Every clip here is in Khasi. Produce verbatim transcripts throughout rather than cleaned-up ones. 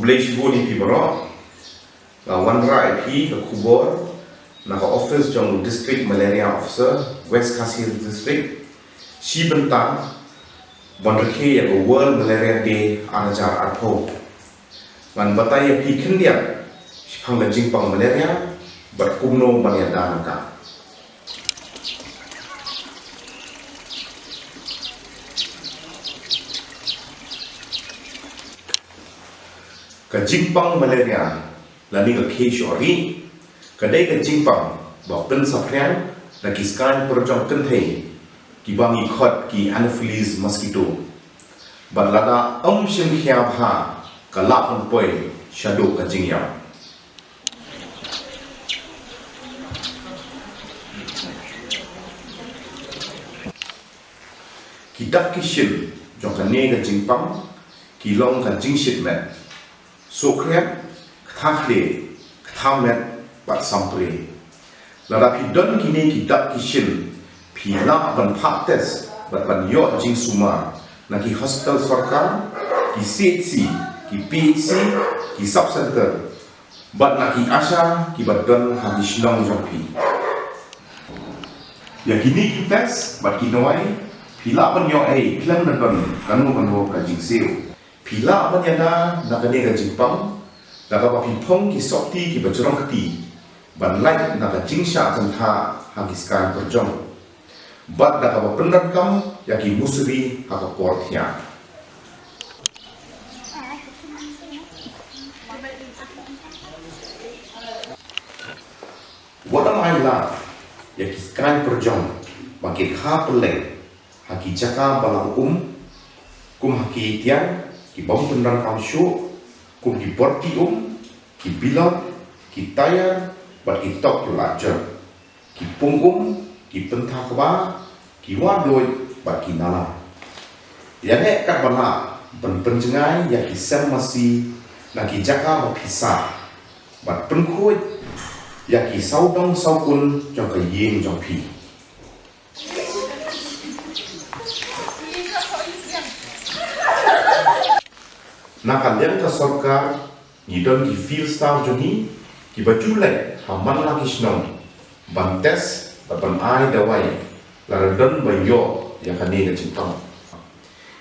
Khublei shibun ïa phi baroh. Nga wanrah ïa phi ka khubor na ka office jong u District Malaria Officer, West Khasi Hills District, shi bynta ban rakhe ïa ka World Malaria Day ar hajar arphew. Ngan batai ïa phi khyndiat shaphang ka jingpang malaria bad kumno ban ïada na ka. Ka jingpang malaria lane ka khei shohrieh ka dei ka jingpang ba pynsaphriang na ki skaiñ pyrjong kynthei kiba ngi khot ki Anopheles mosquito. Bad lada ym shim khia bha ka lah ban poi shaduh ka jingïap. Ki dak ki shin jong kane ka jingpang ki long ka jingshit met, sukriat, ktha khlieh, ktha met bad sampre. Lada phi don kine ki dak ki shin, phi lah ban phah test bad ban ïoh jingsumar na ki hospital sorkar, ki C H C, ki P H C, ki sub center bad na ki ASHA kiba don ha ki shnong jong phi. Ïa kine ki test bad ki dawai phi lah ban ïoh ei khlem da don kano kano ka jingsiew. Phi lah ban ïada na kane ka jingpang da kaba phi phong ki sopti kiba jrong kti ban lait na ka jingshah kynthah ha ki skaiñ pyrjong bad da kaba pyndonkam ïa ki musri ha ka por thiah. Wat ym ailad ïa ki skaiñ pyrjong ba ki kha pylleng ha ki jaka ba lang um, kum ha ki tiar ki bym pyndonkam shuh, kum ki borti um, ki bilot, ki taiar bad ki tok ki la jot, ki pung um, ki pyntha kba, ki wah duid bad ki nala. Ïaleh katba lah ban pynjngai ïa ki sem masi na ki jaka ba phi sah bad pynkhuid ïa ki sawdong sawkun jong ka ïing jong phi. Na ka liang ka sorkar ngi don ki field staff jong ngi kiba ju leit ha man la ki shnong ban test bad ban ai dawai lada don ba ïoh ïa kane ka jingpang.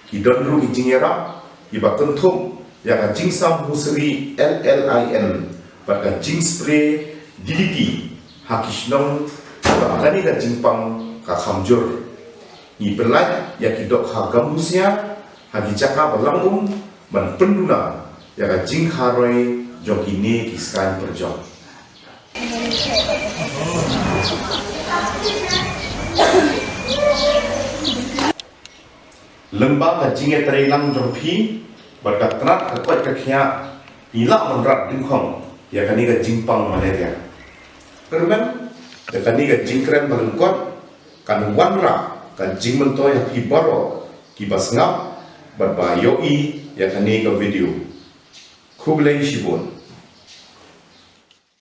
Ki don ruh ki jingïarap kiba kynthup ïa ka jingsam musri L L I N bad ka jingspray D D T ha ki shnong ba kane ka jingpang ka kham jur. Ngi pynlait ïa ki dohkha gambusia ha ki jaka ba lang um ban pynduna ïa ka jingkharoi jong kine ki skaiñ pyrjong. Lyngba ka jingïatreilang jong phi bad ka tnat ka koit ka khiah, ngi lah ban rat dyngkhong ïa kane ka jingpang malaria. Kyrmen ïa kane ka jingkren ba lyngkot, kan wanrah ka jingmyntoi ha phi baroh kiba sngap bad ba ïohi ïa kane ka video. Khublei shibun.